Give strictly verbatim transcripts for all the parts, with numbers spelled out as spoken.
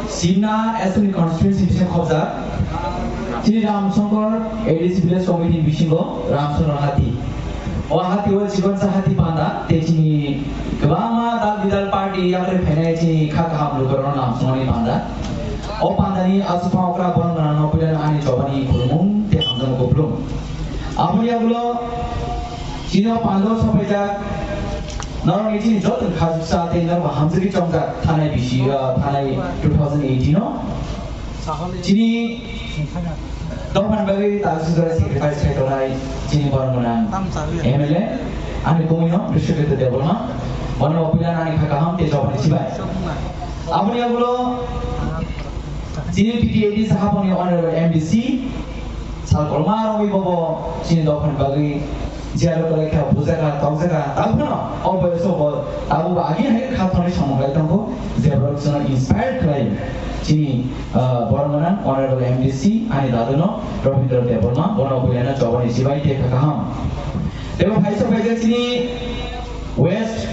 Simna Assembly Constituency bising khobjak chini Ramsongkor A D C Village Committee ni bisingo Ramsongkor hati. O hati o chikon sa hati panda te chini kwbangma dal bidal party yakri phainai chini kha kaham lukurokno Ramsongkor ni panda. O panda ni aswk phang okra borok nang no puila ani chobani khulumung te hamjak kuplung. Aboni yagulo chini o panda o sopaijak norok ni chini joto khajuksa tei norok hamjagwi chongjak thanai bisi, ah, thanai two thousand eighteen o. Chini dophani bagwi taksijora sacrifice khai tongnai chini borok gwnang M L A ani bumino Bishwakirti Debbarma. Bono opilan ani kha kaham tei jobani chibai. Aboni yagulo chini T T A D sahaponi Honorable M D C sal kolma rogwi bobo chini dophani bagwi Jero kore kha bujaka, tokjaka, tabukno o boyoso bo tabuk agi hai kha thani samung lai tongo, je borok chwngno inspire khlai. Chini, ah, borok gwnang Honorable M D C ani daduno Rabindra Debbarma, bono builano chobani chibai tei kha kaham. Tebo phaisa phaisa chini West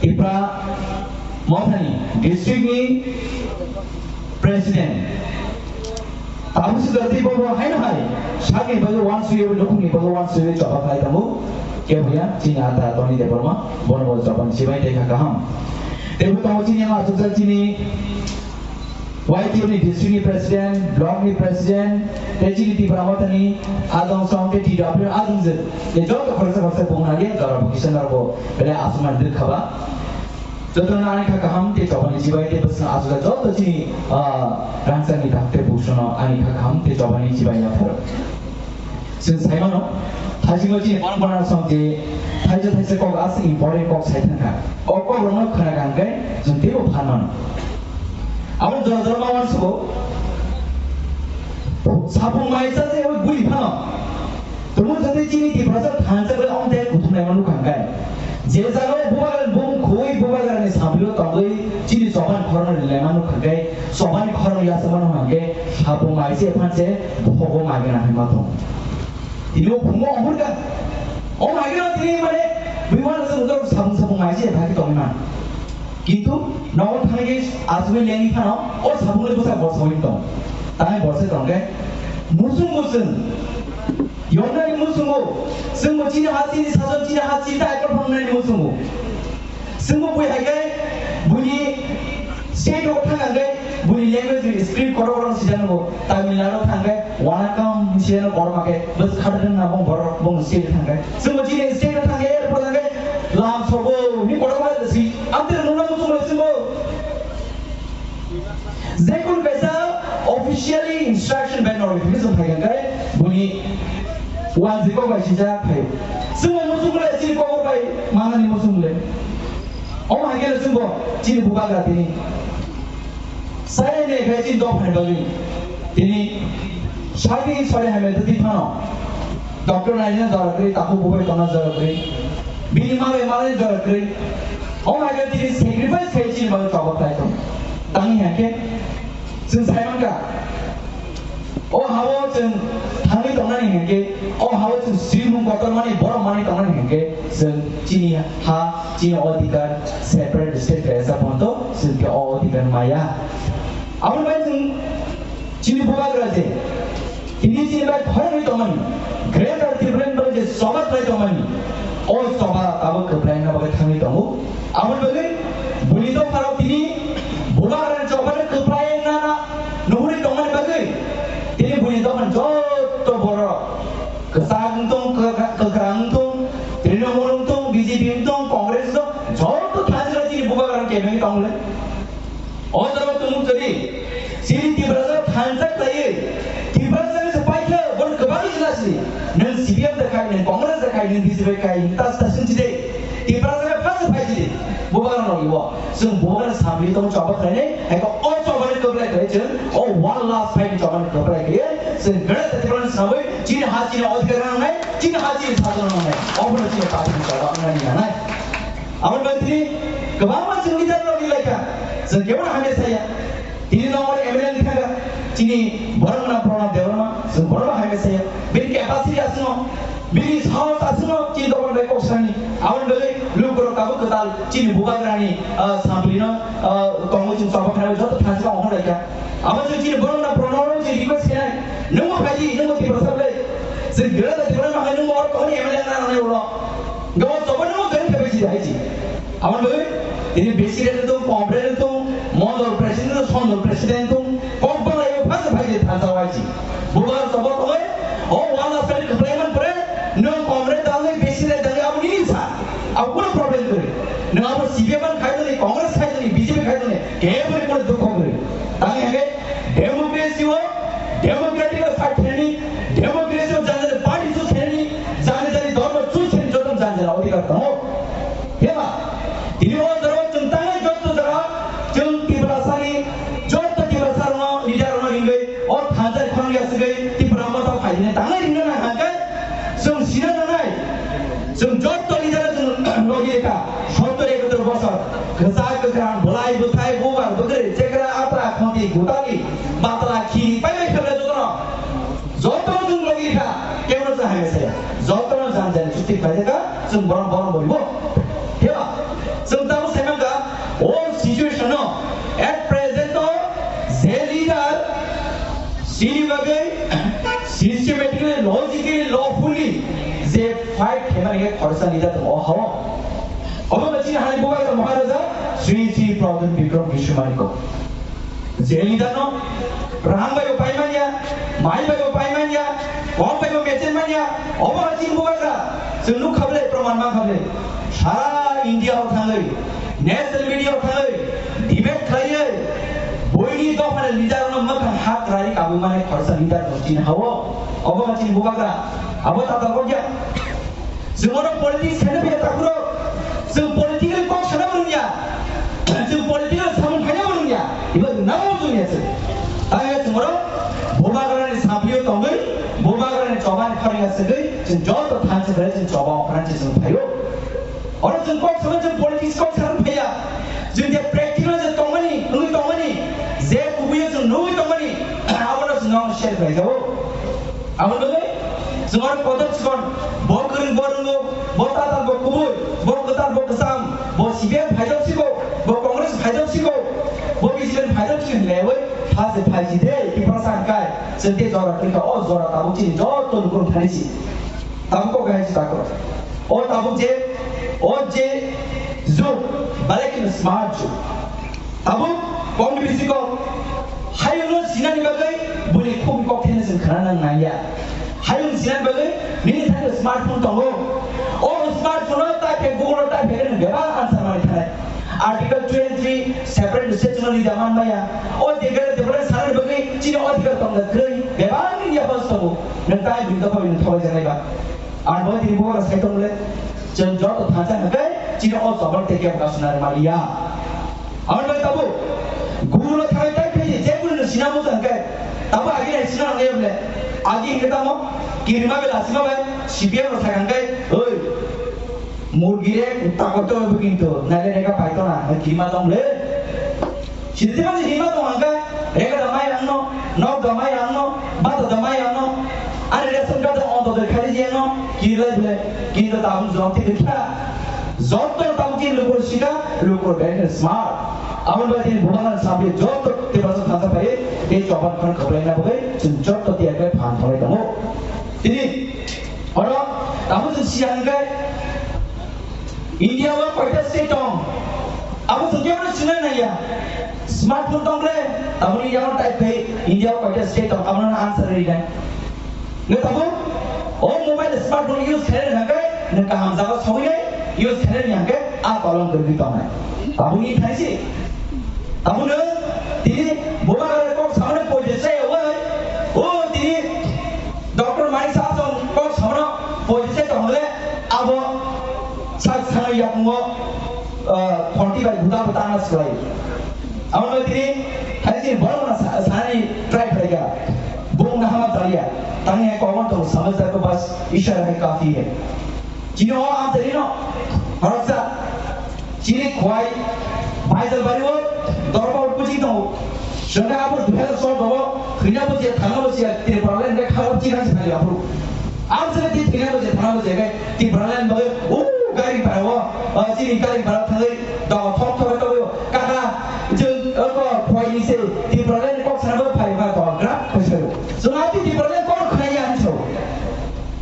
Tipra Mothani district ni President. Tabuk se jati bobo haino hai sakni bagwi uansugwi, nukhungni bagwi uansugwi choba khlai tongo. Keboya chini ata Tony Debbarma, bono bo choba ni chibai tei kha kaham. Tebo tongo chini ama asukjak chini Y T F ni district ni president, block ni president, tei chini Tipra Mothani adong song tei T W adong je. Tei joto khoroksa khoroksa bung nangya jora bo kisa narbo belai asukmani dwkhaba. Jotono ani kha kaham tei chobani chibai tei bwswng aswk joto chini, ah, rangchakni dakte busono ani kha kaham tei chobani chibai yapharo. Chwng sai mano, thaisingo chini borok borok song je thaisa thaisa kok aswk important kok sai thangkha. O kok rokno khna kha hwnkhe chwng teibo phan mano. Abo jora jora ma uansugo. Sapung mai cha je oi bui phano. Tumung jati chini Tiprasa thansa bai ong te kuthum nai manu kangkai. Je jaga o bubagra bung khui bubagra ni samilo tongwi chini choban khorang ni lai manu kangkai. Choban khorang ya se manu kangkai. Sapung mai se phan se bogo mai gana hai ma tong. Tini o phungo ong hurka. O mai gana tini mane bui manu se ujar sapung sapung mai se thaki tong na. Kintu nogo thangwi asugwi lengwi phano o sapungni bwsa borsa oi tong. Tangwi borsa tongkhe musung musung. Yoknani musungo, chwngbo chini ha chini sason chini ha chini ta ekor phang nani musungo. Chwngbo bui hai khe, buni state o thang ang khe, buni language ni script kotor kotor sijak nango. Tamil Nadu thang khe, wanakam sijak nango kotor ma khe, bwswk khatung na bong borok bong state thang khe. Chwngbo chini state thang khe, airport thang khe, lam sobo, ni kotor ma si, amte nuna musungo chwngbo. Jekun kaisa officially instruction bai notification phai kha khe buni wanjwi kok bai sijak phai. Chwngno muchung le chini kok bai manani muchung le. Omo hai khe chwngbo chini bubagra tini. Sai ne khai chini dok phai bagwi. Tini sari sari hai me twi phano. Doctor naina jora kwrwi, takhuk bubai tongna jora kwrwi, bini malai malai jora kwrwi. O hai khe tini sacrifice khai chini bagwi choba khlai tong. Tangni hai khe chwng sai mankha. O hao chwng thangwi tongnani hai khe, o hao chwng swimung kotor mani, borok mani tongnani hai khe, chwng chini ha, chini odhikar separate state kaisa ponto, chwng khe o odhikar maya. Aboni bai chwng chini bubagra je, tini chini bai khoroknwi tongmani, Greater Tipraland bai je choba khlai tongmani, o choba tabuk kwplaina bagwi thangwi tongo. Aboni bagwi buni dopharok tini bubagrani chobano kwplaina nuhurwi tongmani bagwi tini buni dophani joto borok kwchak wng tong, kwkra-, kwkra wng tong, Trinamool wng tong, B J P wng tong, Congress wng tong, joto thansa chini bubagrani kebengwi tongmani. O jora tumung chori, chini Tiprasa thansa khlaiwi, Tiprasa se paikha, bon kwbang jila si. Nwng C P M da khai, nwng Congress da khai, nwng B J P khai, nwng tas tas sung chide. Tiprasa phasa phai chide. Bubagra no ibo. Sung bubagra samli tong choba khlainai, hai ko o choba ni kwplai khlai chwng, o one last fight choba ni kwplai khlai. Sung gare Tiprasa samui, chini ha chini odhikar nangnai, chini ha chini sajon nangnai. Obo no chini party choba nangnai. Aboni bagwi tini kwbangma chwng leader rok ni laikha, chwng kebo no hamya saya. Tini no oro M L A ni thangkha, chini borok na Pranab Debbarma, chwng borok no hamya saya. Bini capacity aswkno, bini sahos aswkno chini dophani bai kok sani. Aboni bagwi lukurok tabuk kwtal chini bubagrani, ah, samplino, ah, tongwi chwng choba khnai joto thansa ongkhorlai. Abo chwng chini borok na prono oro chwng request khainai. Nwng bo phai di, nwng bo Tiprasa bwlai. Chwng gwnang da Tiprasa ma hai nwng bo oro tongmani M L A na nangnai ulo. Gawa sobo nwng bo gwnang khe bai si hai si. Abo nwng tini besi re nwng tong, pom re nwng tong, mondol president nwng tong, sondol president nwng tong, kok bwlai bo phai phai di thansa hai si. Bubar sobo tongoi, o wala sari khlai man pore, nwng pom re dalnai besi re dalnai abo nini sa. Abo kuno problem kwrwi. Nwng abo C P M khai tongni, Congress khai tongni, B J P khai tongni, kebo ni kuno dukho kwrwi. Tang henge democracy o, democratic o fight khainani, democracy o jani jani party choose khainani, jani jani dhormo choose khainani joto jani jani odhikar tongo. Heba, tini o jora chwng tangnai joto jora chwng Tiprasani joto Tiprasa rokno leader rokno ringwi o thansa khorang ya swgwi Tipra Motha phaidini tangnai ringna nang hangkhe chwng sina nangnai. Chwng joto leader chwng logi ekha, sottor ekottor bosor, kwchak kwkhrang, bwlai bwthai, bubar bwkrwi, chekra atra, khonti gutali, batla khiri, pai pai khabla jotono. Jotono chwng logi ekha, kebono chwng hamya saya. Jotono jan jan chuti khlai jakha, chwng borom borom boribo. Heba, chwng tamo sai mankha, o situation no, at present o je leader chini bagwi systematically, logically, lawfully je fight khaimani khe khoroksa leader tongo o hao. Obo bai chini hani bubagra Maharaja Sri Sri Pradyut Bikram Vishnu Manikya. Je leader no rang bai bo pai manya, mai bai bo pai manya, kok bai bo mechen manya, obo bai chini bubagra. Chwng nuk kha bwle, proman man kha bwle. Sara India o thangwi, national media o thangwi, debate khlaiwi, buini dophani leader no mwkhang ha kwrwi kabwi mani khoroksa leader no chini hao. Obo wngkha chini bubagra. Abo tatal rok ya. Chwng oro politics khaina phiya takhurok. Chwng political kok sana bo nungya. Chwng political samung khaina bo nungya. Ibo nabo nungya chwng. Tangwi chwng oro bubagrani sampli o tongwi, bubagrani chobani khorang ya swgwi, chwng joto thansa khlai chwng choba ongkhorang se chwng phaio. Oro chwng kok sama chwng politics kok sana phaiya. Chwng je practical je tongmani, nugwi tongmani, je kubuyo chwng nugwi tongmani, abono chwng nono share khlai jao. Aboni bagwi chwng oro kotor chikon, bo kwrwng bo rwngo, bo tatal bo kubui, bo kwtal bo kwcham, bo C P M phaijak siko, bo Congress phaijak siko, bo B J P phaijak siko hinlaiwi, phase phaiji de, Tiprasa hwnkai, chwng tei jora kwrwikha, o jora tabuk chini joto lukurok thani si. Tabuk kok hai si takhro. O tabuk je, o je jug, belai kheno smart jug. Tabuk kok ni bisingo hayungno sinani bagwi buni khuk kok thani chwng khna nang nangya. Hayung sinani bagwi nini thani smartphone tongo. O smartphone o type khe Google o type khe nang bebak answer manwi thanai. Article twenty-three separate section o rida man maya. O degre debra sanani bagwi chini odhikar tongna kwrwi bebak ni yapha tongo. Nwng tai bini dophani nwng thawai janai ba. Ang bo tini bo sai tong le. Chwng joto thansa hwnkhe chini o chobal tei kebo kasuna rwmaliya. Ang bai tabu. Guru no thangai tai phai je guru no sina mo hwnkhe. Tabu agi nai sina nang yable. Agi hwnkhe tamo. Kirima be lasima bai. C P M no sai hwnkhe. Oi. Murgi re takoto bo kintu. Nale reka paito na. Kirima tong le. Sini tiba ni hima tong hangka, rega da mai ang no, nok da mai ang no, bata da mai ang no, ani ration card da on da khai di ang no, ki lai bile, ki da tam jom ti kha. Jom to tam ki lukur sika, lukur ben smart. Abon ba tin bubanan sabi jom to tiba sa thasa pai, te choban khan khabai na bai, chun jom to tiya kai phan tholai tamo. Tini, oro, tamo jin siang kai, India o koita state tong? Abo chwng kebo no sinai naiya. Smartphone tong le, taboni India o type khai India o koita state tong? Abo no answer ri nai. Nge tabo o mobile smartphone use khainai hwnkhe nwng kaham jaga sogwi nai, use khainai hwnkhe a kolom kwrwi tongnai. Taboni thaisi. Taboni tini bubagra kok samani poito chaya wai. O tini Doctor Manik Saha chwng kok samano poito se tong le abo sak sano yakungo, ah, khonti bai buda buda na swlai. Abo no tini hai tini borok na sa-, sani try khlai kha. Bung na hama taliya. Tani hai kok tong samajhdar ko bas ishara hai kafi hai. Chini o amtari no, horoksa, chini khwai, Baidalbari o, dorba o puji tongo. Sengkha abo dui hazar choudo o, hwina bo je thangna bo je, Tipraland hwnkhe khagor chikang se thangya aphuru. Amsere ti thwina bo je, thangna bo je, hwnkhe Tipraland bo, o, gari para o, o, chini gari para thangwi, do, thok thok thok, kaka, jeng, o, khwai ni se, Tipraland kok sana bo phai phai to grab phaisai. Chwng ati Tipraland kok khaya hinso.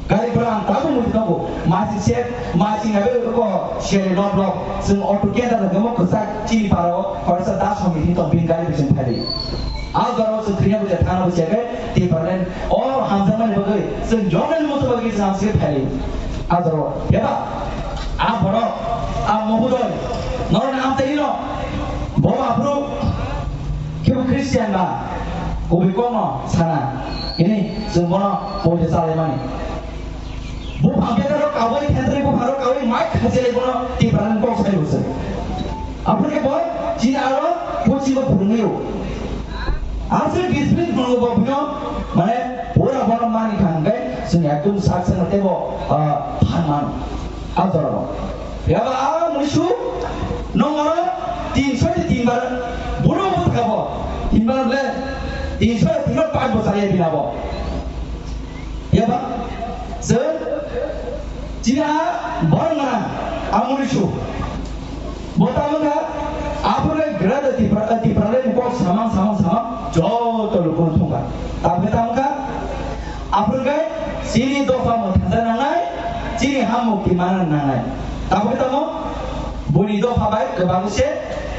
Gari bwrang tabu mudi nogo. Masi set, masi ngabe ko share no block. Chwng auto kenda na gamo kwchak chini paro, khorsa das hom ni tong bin gari bisin phai. A garo chwng khriya bujak thana bujak ke Tipraland. O hamjakmani bagwi chwng yoknani mutu bagwi chwng hamsi phai. A garo. Eba. A borok. A mohudoi. Norna amtai no. Bo aphuru. Kebo Christian ba, kubui kokno sana, ini chwng bono poito chalaimani. Buphang bedarok kaui, thentwrwi buphangrok kaui, mic khachilai bono Tipraland kok sai rwsai. Aboni bo chini aro pochimo phwrwngwi o. Aswk discipline phwrwngo bo bino, mane pura bono mani kha hwnkhe chwng ekdom sak sakno teibo, ah, phan mano. Abdorok. Yaba a musu nongoro tin soi tin bar buru butha bo. Tin bar le tin soi tin bar pach bo chaya bina bo. Yaba se chini a bor ngana a musu. Bo tamo kha aphuru le gra da Tipra, Tipra le mukok samang samang samang joto lukun thungka. Tabge tamo kha Aphuru khe chini dopha mwthangsa nangnai, chini ha mukti mana nangnai. Tamo khe tamo boni dopha bai kwbang se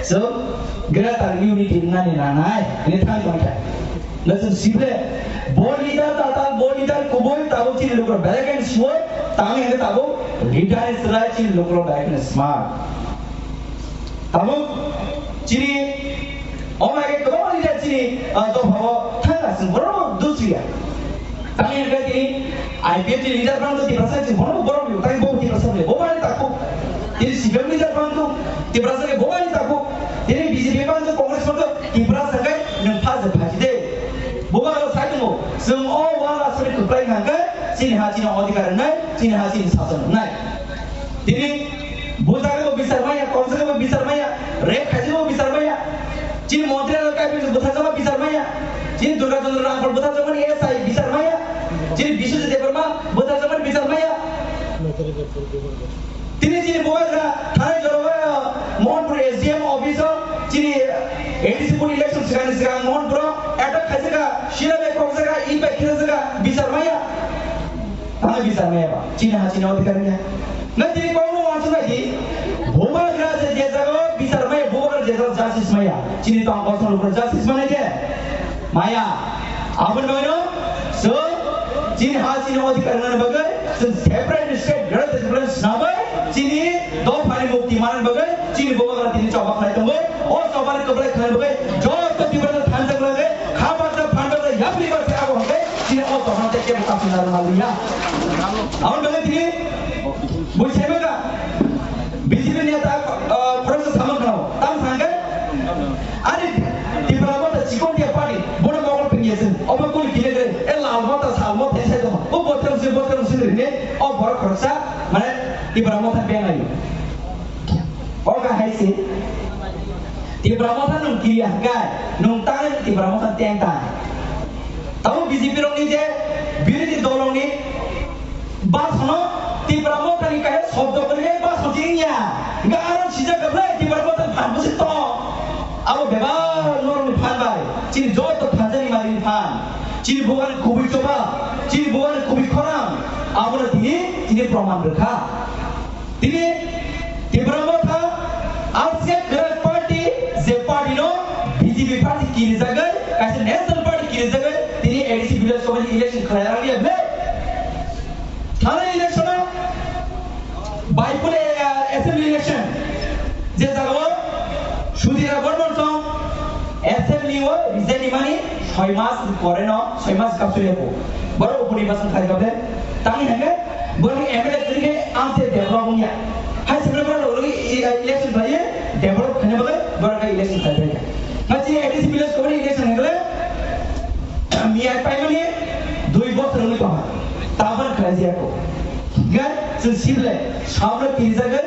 chwng greater unity wngnani nangnai. Ini thang tong khe. Listen, sible bo leader ta ta bo leader kubui tabuk chini lukur belai khe swoi, tamo hingke tabuk leader ni chwrai chini lukur belai khe smart. Tabuk chini, omo hai khe kwbangma leader chini, ah, dophao thangkha, chwng borokno dusriya. Tamni hwnkhe tini I P F ni leader phano Tiprasa chwng bono borok ni tei bo Tiprasa ni bo bai takhuk. Tini C P M leader phano Tiprasa ni bo bai takhuk. Tini B J P phano Congress phano Tiprasa khe nwng pha je phaji de. Bo bai sai tongo, chwng o wala sari kwplai hwnkhe chini ha chini odhikar wngnai, chini ha chini sason wngnai. Tini bujagwi bo bichar maya, komsagwi bo bichar maya, rape khaijagwi bo bichar maya. Chini montri ano kaipi bujagwi bo bichar maya. Chini Durga Chandra Rangkhol bujagwi S I bichar maya. Chini Biswajit Debbarma bujagwi bichar maya. Tini chini bubagra thanai jora Mohanpur S D M office o chini A D C election swkangni swkang Mohanpur o attack khaijagwi, sira bai kokjagwi, eit bai khilajagwi bichar maya. Tamo bichar maya ba, chini ha chini odhikar ya. Na tini kok no wansuk nai di, bubagra je je jaga o bichar maya, bubagra je jaga justice maya. Chini tong kosong lukur justice maya de. Maya. Aboni bagwi no, so, chini ha chini odhikar nani bagwi, chwng separate state, greater separate snabai, chini dophani mukti manani bagwi, chini bubagra tini choba khlai tongo. O chobani kwplai khlai bagwi, joto Tiprasa thansa kwlai, kha baksa, phan baksa, yapri baksa abo hwnkhe, chini o chobani tei kebo kasu narwk manliya. Aboni bagwi tini bui saimankha, B J P neta, ah, khoroksa samung khlao, tamo hwnkhe, ani Tipra Motha Chikon Dia Party, bono mokol pingye se, obo kuli kile kile, e lal motha, sal motha, sai tongma, o bothrom se, bothrom se rine, o borok khoroksa, mane, Tipra Motha bengai. O ka hai se. Tipra Motha nwng kiriya hwnkhe, nwng tang Tipra Motha teng tang. Tamo B J P rokni je birodhi dol rokni basono Tipra Motha ni kaisa shobdo kwrwi bai baso chini ya. Hwnkhe aro sijak kwplai Tipra Motha ni phan bwswk tong. Abo bebak norokni phan bai. Chini joto thansa ni mari ni phan. Chini bubagra kubui choba. Chini bubagra kubui khorang. Abono tini, tini proman rwkha. Tini Tipra Motha aswk kwrak party, je party no B J P party kirijagwi, kaisa national party kirijagwi, tini A D C village committee election khlai rang ya ble. Thana election o, by poll, eh, assembly election, je jaga o Sudhir Rao Bormon song assembly o resign ni mani soi mas pore no, soi mas kapsui ya ko. Boro uponi basang khai kabe, tani hake, Borok M L A kwrwi khe ang se develop wngya. Hai se borok rok i-, i-, election khlaiwi develop khaina bagwi borok khe election khlai phaikha. Nasi A D C village committee election hwngle miyai paimani dui bosor wngwi tongkha. Tabukhe khlai jaya kho. Hingkhe chwng sible sabno kirijagwi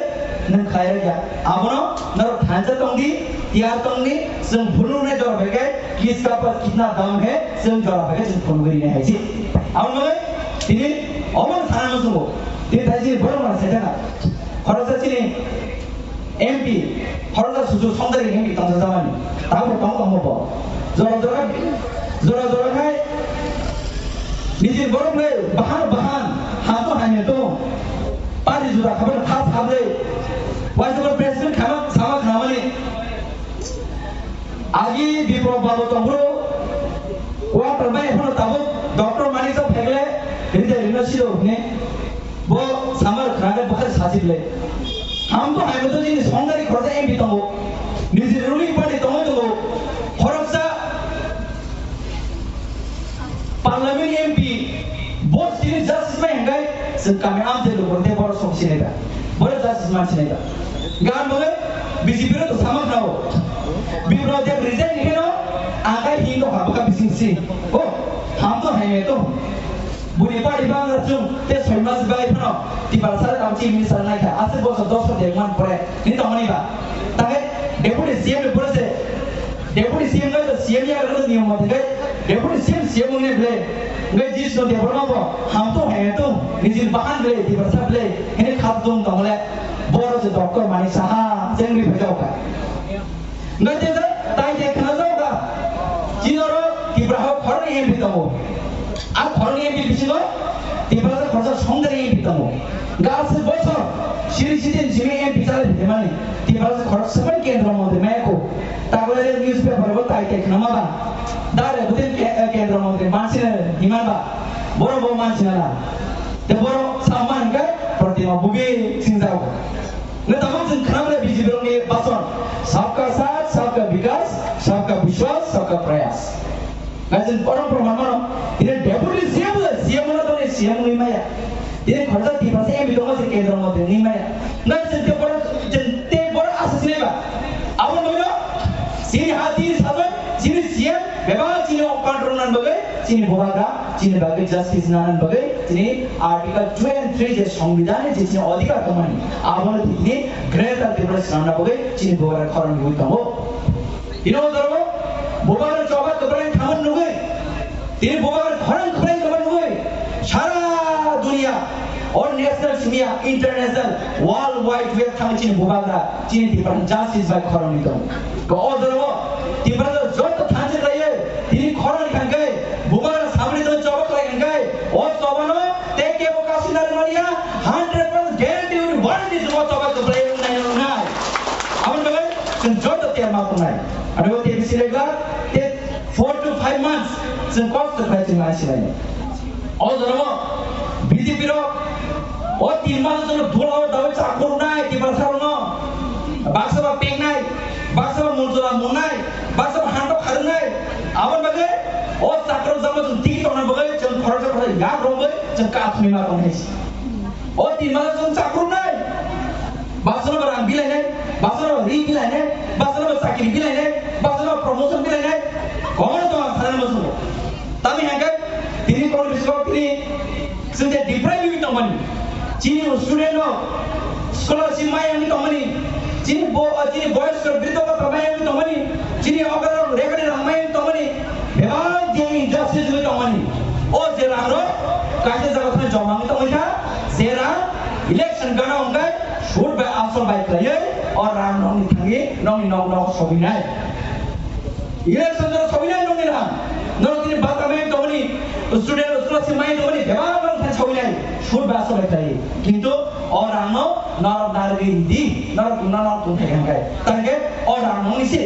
nwng khlai rwkya. Abono norok thansa tongdi, tiyar tongdi, chwng phunuknai jora bai khe kiska pa kitna dam hai, chwng jora bai khe chwng phunugwi rinai hai se. Aboni bagwi tini omo sana muchungo. Tini thai chini borok mano saitana. Khoroksa chini M P, khoroksa susu songdari M P tongsa jamani. Tabuk tong tongmo bo. Jora jora, jora jora khai nijini borok le bahan bahan, ham to hamya to, pari jora khabar kha sable, waisa president khama sama khamani. Agi Biplop Babu Tongphuru, quarter bai ekhano tabuk Doctor Manik Saha phaikle rijai rina sido hwnwi bo samar khwnakhai bwkhak sachi bwle. Ham to hai to chini songdari khoroksa M P tongo, niji ruling party tongwi tongo, khoroksa Parliament M P, bo chini justice bai hwnkhai, chwng kami amtwi lukurok tei borok song sinai ba. Borok justice man sinai ba. Gan bo B J P rok to sama khna o. Biplop Deb resign ni kheno, akai hin to hapka bising si. O, ham to hai to. Buni party bang rok chwng, te soi mas bai phano, Tiprasa rok tamo chief minister nai kha. Aswk bosor dos bosor dek man pore. Ni tongmani ba. Takai deputy C M ni pore se. Deputy C M no to C M ya no niyom mate kai. Deputy C M, C M wngni ble. Ngai Jisnu Debbarma bo ham to hai to. Nijin bahan ble, Tiprasa ble. Hene khat dong tong le. Boro se Doctor Manik Saha, chengri bhejao ka. Ngai te tai te khana jao ka. Chinoro Tipra ho khorni M P tongo. A khorni M P bisingo Tiprasa khorsa songdari M P tongo. Gasi bosor siri sitin simi M P chale bhemani. Tiprasa khorsa seven kendro montri mayako. Taglai newspaper bo tai tai khna ma ba. Dare butin ke-, eh, kendro montri mansina hima ba. Boro bo mansina na. Te boro samman ke Pratima Bubi singjao. Ne tamo chwng khna mle B J P rokni bason. Sabka saath, sabka vikas, sabka vishwas, sabka prayas. Nai chwng oro proman mano. Ine deputy C M le, C M no tongni C M wngwi maya. Tini khorsa Tiprasa M P tongo se kendro montri wngwi maya. Nai chwng te borok, chwng te borok asa sinai ba. Abo nungno chini ha tini sajak, chini C M, bebak chini o control nan bagwi, chini bubagra, chini bagwi justice nanan bagwi, chini Article two and three je Songbidan ni je chini odhikar tongmani, abono tini Greater Tripura swnamna bagwi chini bubagra khorang nugwi tongo. Tini o jora bubagra choba kwbrai thaman nugwi, tini bubagra khorang khorang tongma nugwi, sara dunia, all national simiya, international, world wide web thang chini bubagra, chini Tiprasa justice bai khorang ni tong. Ko o jora o Tiprasa joto thansi raiye, tini khorang ni thangkai, bubagra samri tong choba khlai thangkai, o choba no te kebo kasu nari maliya, hundred percent guarantee uni warranty se o choba to play nai nai. Aboni bagwi chwng joto tiyar ma tongnai. Aro te bisi regla te four to five months chwng kosto khlai chwng nai sinai. O jora o B J P rok o tin mas jono dula o dawi chakur nai Tiprasa rok no. Baksa ba pek nai, baksa ba muljola mun nai, baksa ba hantok kharung nai. Aboni bagwi o chakur jama chwng tiki tongna bagwi chwng khoroksa khoroksa yak romwi chwng kathumi ma tongnai. O tin mas chwng chakur nai. Baksa ba rang bilai nai, baksa ba ri bilai nai, baksa ba chakri bilai nai, baksa ba promotion bilai nai. Kono to ang sana mo. Tami hangke tini kono bisok tini Chwng je deprive wngwi tongmani, chini student rok scholarship maya wngwi tongmani, chini bo-, chini boys rok briddo bhata maya wngwi tongmani, chini okra rok rekhani rang maya wngwi tongmani, bebak je injustice wngwi tongmani. O je rang rok kaisa jaga thani joma wngwi tongwi kha, je rang election gana wngkha, sud bai asol bai khlaiwi o rang nokni thangwi nokni nok nok sogwinai. Election jora sogwinai nokni rang. Norok tini bata mai tongmani, student scholarship mai tongmani, bebak bebak thani sogwinai. Sud ba sogwi khlai. Kintu o rangno norok narwgwi ridi, norok tungna norok tungthai khe hwnkhai. Tangkhe o rang nokni se.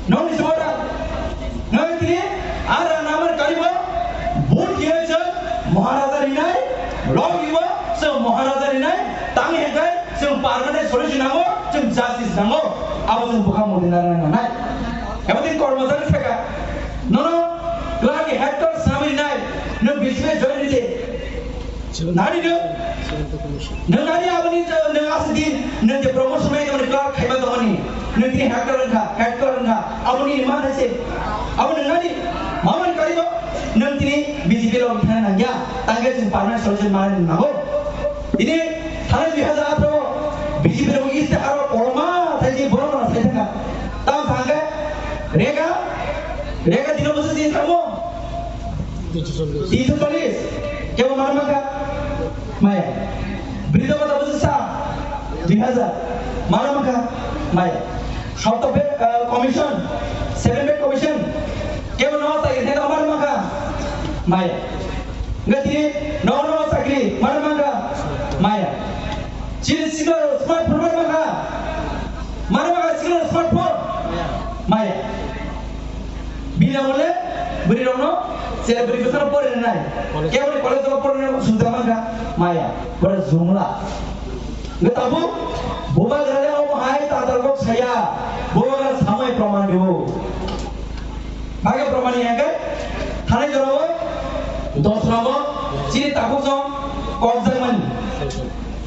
Nokni se o rang. Nokni tini a rang namar karibo, vote khe chwng Maharaja rinai, log ibo chwng Maharaja rinai, tangwi hwnkhai chwng permanent solution nango, chwng justice nango. Abo chwng bwkha modi narwknai nanai. Abo tini kormojari theka. Nono clerk head clerk samri nai, nwng B C P join ride. Nari nwng? Nwng nari aboni je nwng aswk din, nwng je promotion mai tongmani clerk khaiba tongmani. Nwng tini head clerk wngkha, head clerk wngkha. Aboni ma thaise. Abo nwng nari? Mamani karibo nwng tini B J P rok thana nangya. Tangkhe chwng permanent solution manani nango. Tini thanai dui hazar atharo B J P rok istiharo koloma thaiji borok rok sai thangkha. Tamo thangkhe rega, rega dino bwswk din thango? Tinso chollis. Kebo mana mankha? Maya. Briddo bhata bwswk sa? Dui hazar. Mana mankha? Maya. Sotto bed, ah, commission, seven bed commission, Maya. Ngatini nono chakri mana manga? Maya. Chini sikla smartphone mana manga? Mana manga sikla smartphone? Maya. Bini amole bwrwi rokno sere bwrwi bwsano pore nai. Keboni college o pore nai sujak manga? Maya. Bora jumla. Nge tabuk bubagrani omo hai tatal kok saya, bubagra samai proman dibo. Baga proman ni hake, thanai jorao dos number chini takhuk song kokjakmani.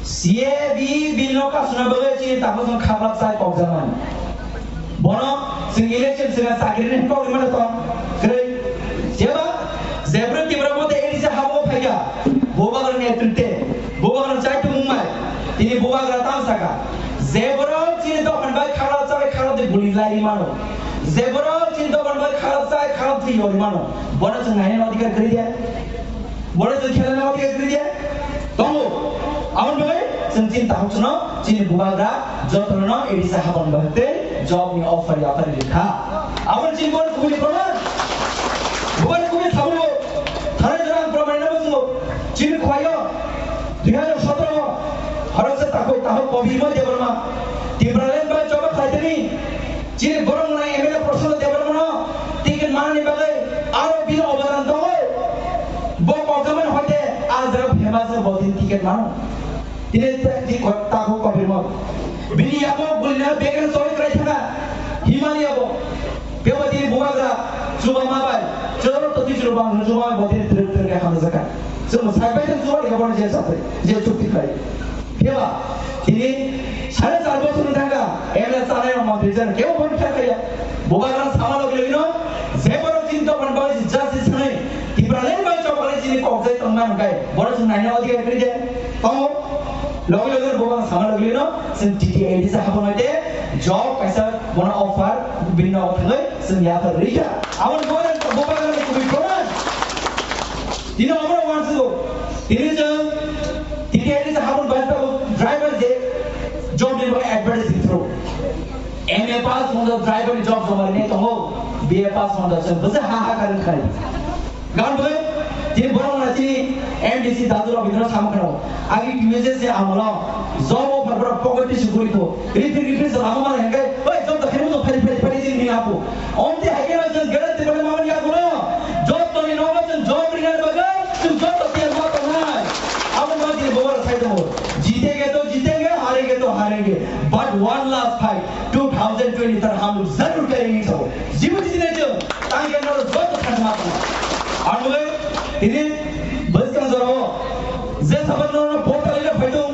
C A B bill no kasuna bagwi chini takhuk song khablak sai kokjakmani. Bono chwng election swnga chakri ni kok rimani tong kwrwi. Jeba jebra Tipra mote A D C habo phaikha, bubagra ni netrite, bubagra chai tongmung mai, tini bubagra tamo saka. Jebra chini dokan bai khala chai khala de buli lai rimano. Jebra chini dokan bai khala chai khala thwi yori mano. Bono chwng naina adhikar kwrwi de. Bore chwng khelana o khe kwrwi de tongo. Aboni bagwi chwng chini takhuk chwngno chini bubagra jotono A D C habon bahai tei job ni offer yapharwi rikha. Aboni chini bore kubui proman. Bore kubui thabulo. Thanai jora ang proman nabo chwngo. Chini khwlaio dui hajar sotoro horoksa takhuk takhuk Kobir Moy Debbarma Tipraland bai choba khlaitani. Chini borok nai M L A Prashanto Debbarmano ticket manani bagwi aro bini obodan tongo. Bo kokjamani hoite a jaga famous bo tini ticket mano. Tini te-, ti ko-, takhuk Kobir Moy. Bini yago bulina beker soi krai thaka. Himalaya bo. Bebo tini bubagra chuba mabai. Choro to tijuru bang chuba bo tini trip trip ya hamjaka. Chwng sai pai chuba ya bo je sate. Je chukti khai. Phiya ba, tini sare char bochor ni thangkha, M L A chanai rok montri chanai, kebo bono khe khaiya. Bubagra sama logi logi no, je borok chini dophani bagwi justice sanai, Tipraland bai chobani chini kok jai tongma hwnkhe, borok chwng naina odhikar kwrwi de, tongo. Logi logi no bubagra sama logi logi no, chwng T T A D sa habonai de, job kaisa bono offer, bini nogo thangwi, chwng yaphar rikha. Aboni bubagra, bubagra ni kubui proman. Tini omo uansukgo. Tini chwng T T A D sa habon bai tabuk driver je job ni bagwi advertise thro. M A pass wngkha driver ni job joma rinai tongo. B A pass wngkha chwng bwsa ha ha karon khai. Gan bagwi tini borok na chini M D C dadu Rabindra Samakano. Agi T V S ni amolo job offer borok pocket ni sukuri ko. Riti riti se lama mana hingke, oi, job da khemu to phari phari phari sing ni apu. Omti haikhe no chwng guarantee bole mamani apu no. Job to ni nogo chwng job rinani bagwi, chwng job to tiyan ma tongnai. Abo ma chini bobor sai tongo. Jeetenge to jeetenge, harenge to harenge. But one last fight, two thousand twenty-three hum log zarur karenge sabo. Jibu jitne chwng, tangke no job to thang ma tongnai. Abo tini bwskang jorao, je saban no portal ile phaitong,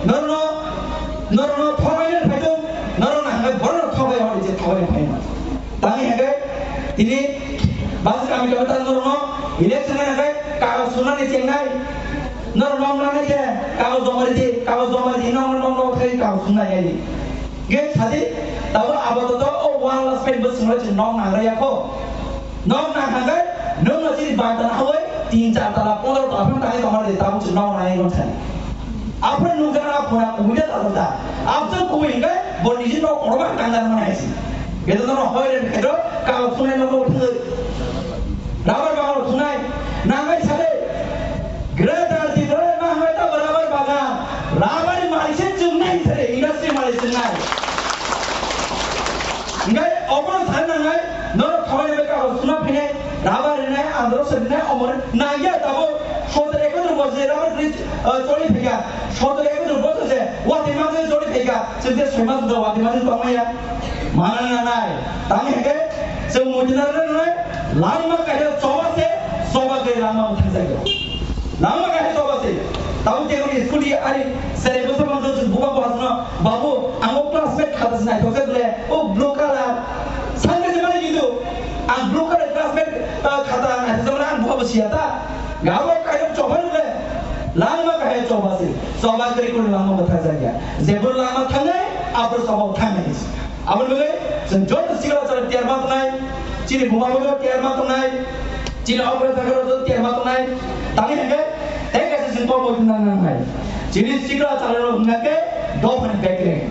no no Norokno thobaina phaitong, norokno hwnwi borokno thobai hwnwi je thobaina phaima. Tangwi hwnkhe tini bus kami kami ta norokno election hwnkhe kagoj sunani chengnai. Norok nong nanai khe kagoj joma ridi, kagoj joma ridi, nong nong nong khai kagoj sunai ai. Ge sadi tabo apatot o one last fight bo swnglai chwng nong nangraya kho. Nok nang hangkai, nwng no chini bata na hawai, tin char tala, pondro tala phano tangwi tongma de, tabuk chwng nok nang nang thani. Aphano nukjak na phuna kubui da tala da. Abswk kubui hingkai, bo niji nok kotorma tang dan mani haisi. Beto no hoi re, hydro, ka phunai nok thangwi. Rubber bagan phunai, nangai sade. Greater Tipraland ma hangkai ta rubber bagan. Rubber ni malik se chwng nai sade, industry malik chwng nai. Hingkai obono thani nangnai, norok thawai bai kagoj suna phainai, rubber rinai, andro se rinai, omo nangya tabo sotor ekotro bochor je rubber tree, ah, choli phaikha, sotor ekotro bochor je watwi mangsa choli phaikha, chwng je soi mas do watwi mangsa tongmaya. Mana nanai, tang hingke chwng mutina nanai, langma kaisa choba se, choba ke langma muthang jagao. Langma kaisa choba se. Tabo teboni school ni ari sere bwsa bangsa chwng buba buhasno, "Babu, ang o classmate khata se naithok se bwle, o blue color." Sangre se mani kintu, ang blue color classmate, ah, khata naithok se mani ang buha bo siya ta. Gabo kaisa choba bwle. Langma kaisa choba se. Choba kiri kun langma bo thang jagya. Jebur langma thangnai, abur choba thangnai. Aboni bagwi chwng joto sikla chwla tiyar ma tongnai, chini buma bagwi tiyar ma tongnai, chini okra jaga rok tiyar ma tongnai. Tangwi hwnkhe tei kaisa chwng kok bo nang nang nai. Chini sikla chwla rok hwnkhe dophani bekereng.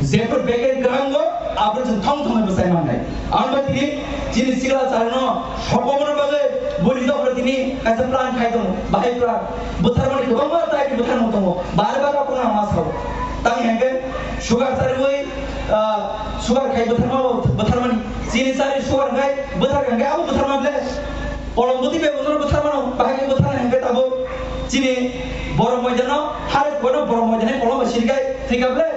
Jephru bekereng kwrwng go, aphuru chwng thong thongwi bwsai mannai. Aboni bagwi tini chini sikla chwla no sokbomani bagwi boni dophano tini Kaisa plan khai tongo, bahai plan. Bwtharmani kwbangma type ni bwtharmung tongo. Bar bar rok no ang ma sao. Tang hingke sugar charwi, ah, sugar khai bwtharma, bwtharmani. Chini charwi sugar khai bwthar hingke abo bwtharma ble. Kolom bwtwi bai bwtharma no, bahai khe bwtharma hingke tabuk chini borok moidano, hare kono borok moidani kolom bai sirkai thika ble.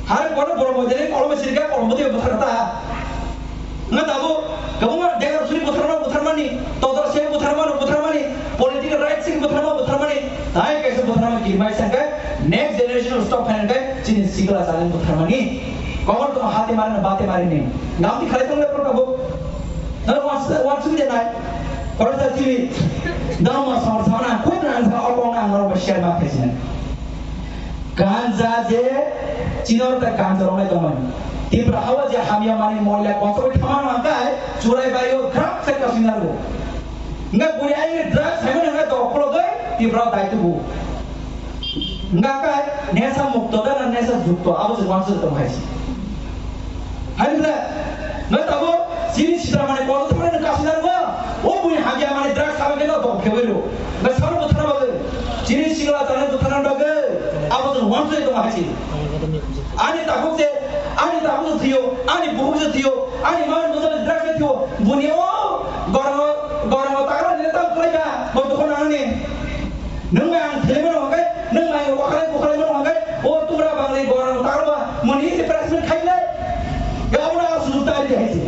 Hare kono borok moidani kolom bai sirkai, kolom bwtwi bai bwthar ta. Nga tabuk kwbangma degar suri bwtharma, bwtharmani, todor se bwtharma, bwtharmani, political rights se bwtharma, bwtharmani, tai kaisa bwtharma kirmai sangkhe next generation stock phainangkhe chini sikla saleng bwtharmani. Kobor tong hati mare na bate mare ni. Ngamti khalai tong le pro tabuk. Nang wan, wan sung de nai. Koro ta chini dama sama sama na kut na sa oko na ngoro ba share ma khaisina. Ganja je chinor ta ganja rok nai tongmani. Tipra hawa je hamya mani moila kotor thama nang kai churai bayo grap se kasina ro. Nga buri ai drugs hai mani nga to kolo gai Tipra dai tu bu. Nga kai nesa mukto da na nesa jukto abo je wansu tong hai si. Hai bla, nga tabo chini sitra mani kolo thangna nang kasina ro. O buri hamya mani drugs sabe keno to khewero. Nga sabo butharna bagwi. Chini sikla tane butharna bagwi. Abo je wansu tong hai si. Ani tabuk je, ani tabuk je thiyo, ani buhuk je thiyo, ani man mujal drugs je thiyo. Buni o gorang, gorang takra ni ta khlai ka, bo dukho nang ni. Nung ang thele mano hangkai, nung ang wakalai bukalai mano hangkai, o tura bangni gorang takra ba, muni ni press meet khai lai. Ya ona sujuk ta di hai si.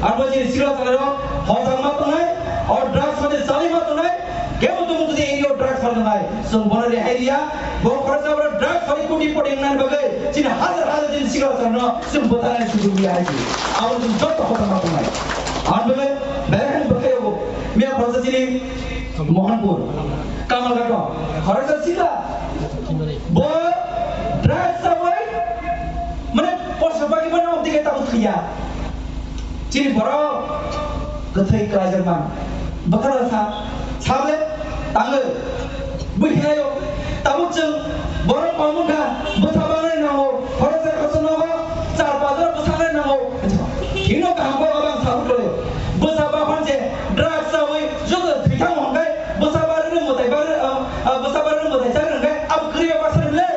Abo je sikla tane ro, hojang ma tongnai, o drugs ma de sali ma tongnai. Kebo tongo jodi ei o drugs phalnai, chwng bono rehai riya, bo khoroksa boro drugs phalwi koti poti wngnani bagwi chini hajar hajar chini sikla chwngno chwng bwtharnani sujuk riya hai se. Abo chwng joto hotama tongnai. Ang bagwi belai hani bwkhai rogo miya khoroksa chini Mohanpur, Kamalghato, khoroksa sikla, bo drugs chawi, mane, porsa bagwi mane, obdi khe tabuk thwiya. Chini borok kwthwi kwlaijakma. Bwkhano sa, sable tango. Bui khayo. Tabuk chwng borok kong wngkha, bwsa banai nango, khoroksa khoroksa nogo, char pajar bwsa nai nango. Hino kaham khe abo ang sabuk khlaio. Bwsa bahan je drugs chawi joto thwi thango hwnkhe, bwsa barwi mwtai barwi, ah, ah, bwsa barwi mwtai chagwi hwnkhe abo kwrwi baksa le.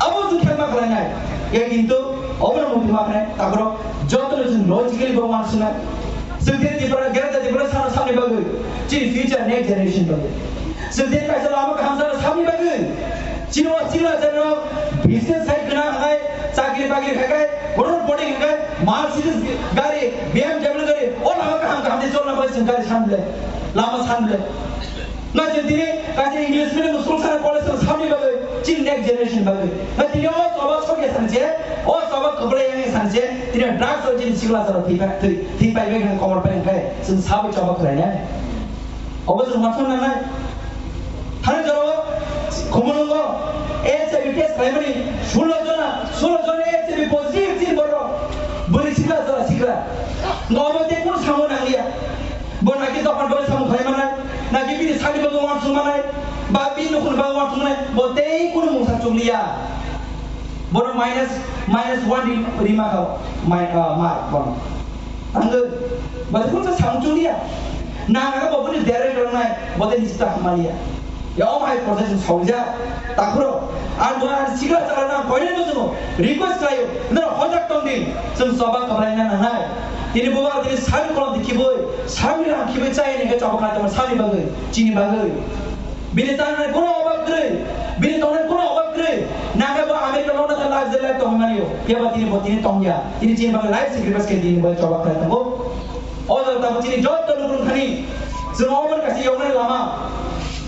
Abo chwng khe ma khlainai. Ya kintu obono mungti ma khlai, takhoro jotono chwng logically bo uansuknai. Chwng khe Tripura, Greater Tripura sano samni bagwi, chini future next generation bagwi. Chwng khe kaisa lama kaham sano samni bagwi. Chini o chini o chano business side gwnang hai, chakri bakri khai khai, crore body khai khai, Mercedes gari, B M W gari, o lama kaham kaham de cholna bagwi chwng gari sanble, lama sanble. Nga chwng tini kaisa English medium school sana college sana samni bagwi, chini next generation bagwi. Nga tini o choba sokya sanse, o choba kwplai yang sanse, tini drugs o chini sikla sara thwi pa-, thwi, thwi pai bai kha komor pai kha, chwng sabo choba khlai nai. Obo chwng ma thang nai. Thani jora o Khumulwngo H I V test khlaimani sullo jona, sullo jona H I V positive chini borok. Bwrwi sikla sara sikla. Nga obo tei kunu samung nang liya. Bo naki dokan bai samung khlai manai, naki bini sani bagwi uansuk manai, ba bini nukhungni bagwi uansuk manai, bo tei kunu mungsa chukliya. Bono minus, minus one ri-, rima kha, mai-, ah, mark bono. Ang bo tei kunu samung chukliya. Nang bo bini direct rongnai, bo tei nisi ta hamaliya. Ya, omo hai project ni sawijak, takhurok. Ang bo ang sikla chalana koinai no chwng request khlaio, norok hojak tong di, chwng choba kwplaina nangnai. Tini bo ba tini sari kolom di khibui, sari rang khibui chai ni khe choba khlai tongma sari bagwi, chini bagwi. Bini changnai kono obab kwrwi, bini tongnai kono obab kwrwi. Nang khe bo America lona khe life je life tong manio, ya ba tini bo tini tongya. Tini chini bagwi life sacrifice khe tini bo choba khlai tongo. O jaga tamo chini joto lukurok thani, chwng omo kaisa yoknai lama,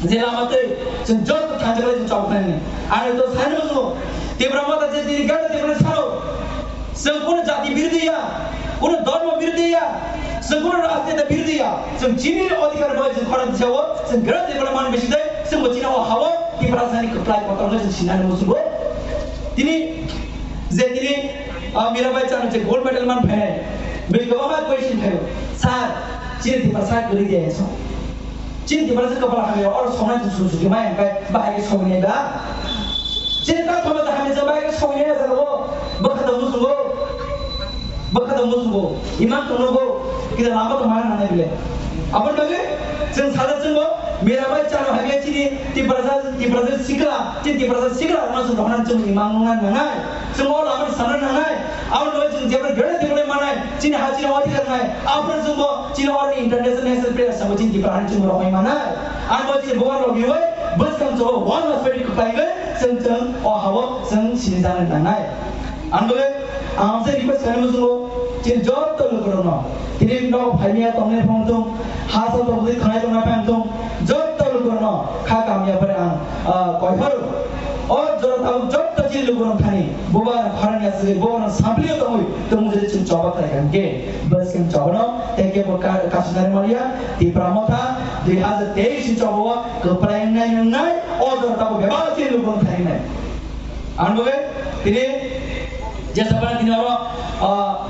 je lama twi chwng joto thansa khlai chwng chobok nai. Ang to sani muchungo, Tipra Motha je tini gana Tipra sano, chwng kuno jati birodhi ya, kuno dharma birodhi ya, chwng kuno rajniti birodhi ya, chwng chini adhikar bai chwng khorang jao, chwng gana Tipra man bisi dai, chwng bo chini o hao Tipra sani kwplai kotor no chwng sinani muchungo. Tini je tini, ah, Mirabai Chanu je gold medal man phainai. Bini kwbangma question khaio. Sir, chini Tiprasa kwrwi de so. Chini Tiprasa kwpal hamya oro songnai tu su su mai angkai bahai ke songni da. Chini ka thoma da hamya bahai ke songni da lo. Bwkha da musugo. Bwkha da musugo. Iman tunugo. Kida lama to mana nanai bile. Aboni bagwi chwng sajak chwngbo mera bai chano hai khe chini Tiprasa, Tiprasa sikla, chini Tiprasa sikla rokno chwng rohorna chwng imang nungna nangnai. Chwng o lama samna nangnai. Aboni bagwi chwng jebra gana tibra manai, chini ha chini odhikar nai. Aboni chwngbo chini oro international national player sambo chini Tipra hani chwng rohorna manai. Ani bo chini bubar logi oi bwskang chwngbo one of twenty kwplai gwi chwng chwng o hao chwng sini jana nangnai. Ang bole, ang se request khainai muchungo, chini jotto lukurokno, tini nogo phaimya tongnai phone thung, ha sa tongwi khanai tongnai phone thung, jotto lukurokno kha kamya pore ang, ah, koi pharo. O jora tabuk jotto chini lukurok thani, bubar khorang ya se, bubar samplio tongwi, tung jodi chini choba khlai kha hwnkhe, bwskang chobano, tei kebo ka-, kasunari maliya, Tipra Motha, dui hazar teis ni chobo, kwplai wngnai wngnai, o jora tabuk bebak chini lukurok thani nai. Ang bole tini je sabana tini oro, ah,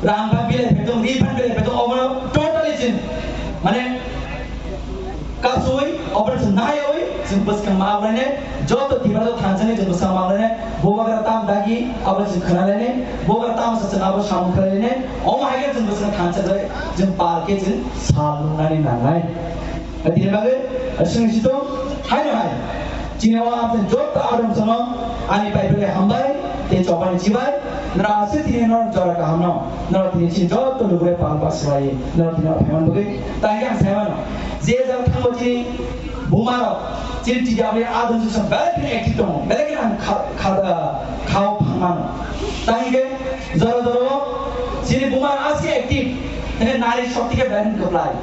rang phan bilai phetong, ri phan bilai phetong, omo totally chin. Mane, kasui, omo chin nai oi, chin bwskang ma oi ne, joto Tipra joto thansa ne, chin bwskang ma oi ne, bubagra tam dagi, omo chin khana le ne, bubagra tam sa chin abo samung khana le ne, omo hai ke chin bwskang thansa dai, chin pal ke chin sal nani nanai. Tini bagwi, aswng sito, hai no hai. Chini o amtwng jotto adong sono, ani pai pai hambai, tei chobani chibai, nara aswk tini no jora kaham no, nara tini chini jotto lugure pal pas bai, nara tini o phaimani bagwi, tangke ang sai mano. Je jang thango chini buma rok, chini T W adong sono, belai kheno active tongo, belai kheno ang kha, kha, khao phang mano. Tangke jora jora o, chini buma aswk active, tangke nari shokti ke belai kheno kwplai.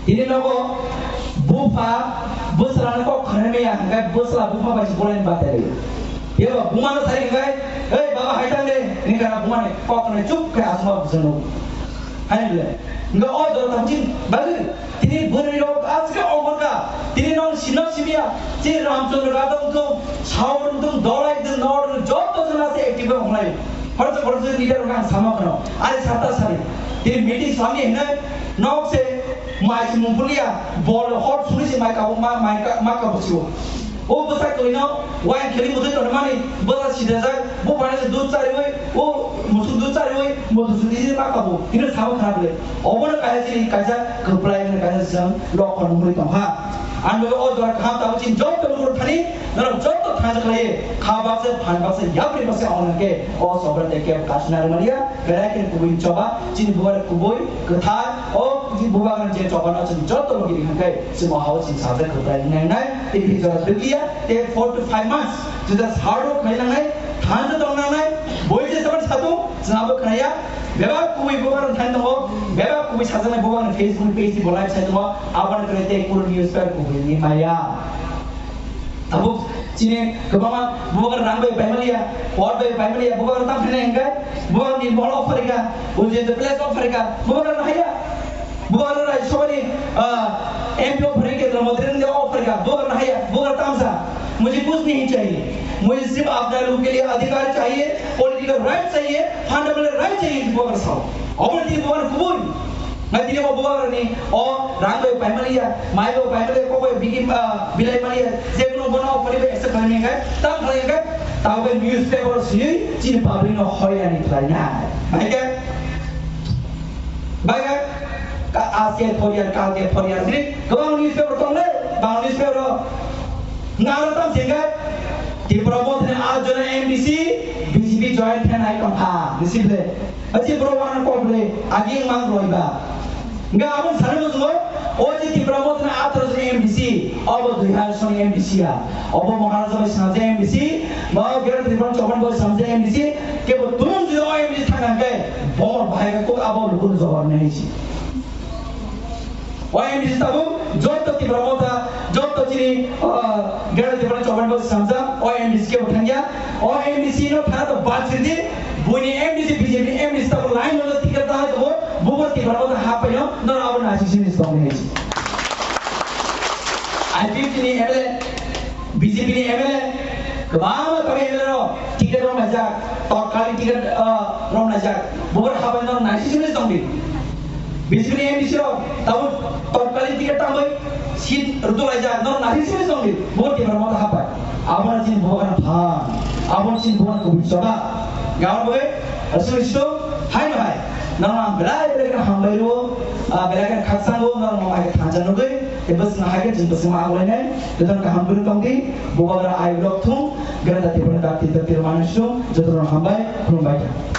Tini nogo bupha bwsla no kok khwnai maya hwnkhe bwsla bupha bai se bolai ni batai ri. Yebo buma no sai hwnkhe, "Ei baba hai tang de," hwnwi kana buma ni kok khwnai chup khe asma bwsano. Hai le. Hwnkhe o jora tang chin bagwi tini bwrwi rok aswk oborka. Tini nong sino simiya. Chi Ramchandra gadong tong, saur tong, dolai tong, nor tong, joto jona se active ong lai. Horjo horjo leader rok ang sama khano. Ari sata sari. Tini meeting sami hwnai nok se Mai se mung pulia, bol hot suri se mai kabo ma, mai ka, ma kabo sio. O bwsa kwlwino wine kheli mutwi tonmani, bwsa sidajak, bo bana se dud chariwi, o musuk dud chariwi, mudu suri se ma kabo. Hino sabo khana bwle. Obono kaya chini kaisa kwplai hwnwi kaisa chwng lokhon wngwi tongkha. Ang bwle o jora kaham tabuk chini jotto lukurok thani, norok jotto thansa khlaiwi, kha baksa, phan baksa, yapri baksa ongna khe, o sobra tei kebo kasna rwmaliya, berai khe kubui choba, chini bubar kubui, kwthar, o bubagrani je chobano chwng joto logi ri hwnkhe chwng o hao chini sajak kwplai wngnai wngnai, tei bini jora dwkliya, tei four to five months juda saro khnai nangnai, thansa tong nangnai, boi je saban satung chwng abo khnaiya, bebak kubui bubagrani thani tongo, bebak kubui sajaknai bubagrani Facebook page ni bo live sai tongo, aboni kwrwi tei kunu newspaper kubui ni maya. Tabuk chini kwbangma bubagra rang bai paimaliya, por bai paimaliya, bubagra tam khainai hwnkhe, bubagra ni mol offer kha, ujin the place offer kha, bubagra no haya. Bubagra Rajya Sabha ni, ah, M P offer kha, Kendra Mantri ni offer kha, bubagra no haya, bubagra tamsa. मुझे कुछ नहीं चाहिए, मुझे सिर्फ अपना लोगों के लिए अधिकार चाहिए, political right चाहिए, fundamental right चाहिए, bubagra sao. Obo ni bubagra kubui. Ngai tini bo bubagrani o rang bai paimaliya, mai bai paimaliya, kok bai bigi, ah, bilai maliya, je kono bono o pori bai accept khlaimani khe, tam khlai khe, tamo khe newspaper siyui chini public no hoyani khlainai. Bai khe, bai khe, ka, aske phoriya, kalke phoriya, sini kwbang newspaper tongle, bang newspaper o naro tam singkhe, Tipra Mothani aat jona M D C, B J P join khe nai tongkha, nisi ble. Achi bro wana kok le agi mang roi ba. Nga abon sare mo sungo, o je Tipra Mothani atharo joni M D C, obo dui hajar soni M D C ya. Obo Maharaja bai sanja M D C, ba Greater Tripura Choban bai sanja M D C, kebo tum jodi o M D C thang hangke, bo bahai ka kok abo lukun jawab nahi si. O M D C tabuk, jotto Tipra Motha, jotto chini, ah, Greater Tripura Choban bai sanja, o M D C kebo thangya, o M D C no thana to bad sidi, Buini M D C, B J P ni M D C tabuk line no ticket ta hai tongo, bubo Tipra Motha hap paino, no abo nasi sini song ni. I P F T ni M L A, B J P ni M L A, kwbangma tabuk M L A rok ticket rok naijak, totkaling ticket, ah, rok naijak, bubo hap paino nasi sini song ni. B J P ni M D C rok tabuk totkaling ticket tangwi seat rwtwk laijak, no nasi sini song di, bo Tipra Motha hapai. Abo no chini bubagra phan, abo no chini bubagra kubui choba. Gabon bagwi aswk sito hai no hai. Nono ang belai belai kheno hambai rwo. Ah, belai kheno khakchangbo norok no hai khe thansa nugwi, tei bwswk no hai khe chwng bwswk ma agulainai, jotono kaham kwrwng tong di, bubagra ai vlog thung, Granda Tiprani dakti dakti rwmani sung, jotono hambai, khulumbai kha.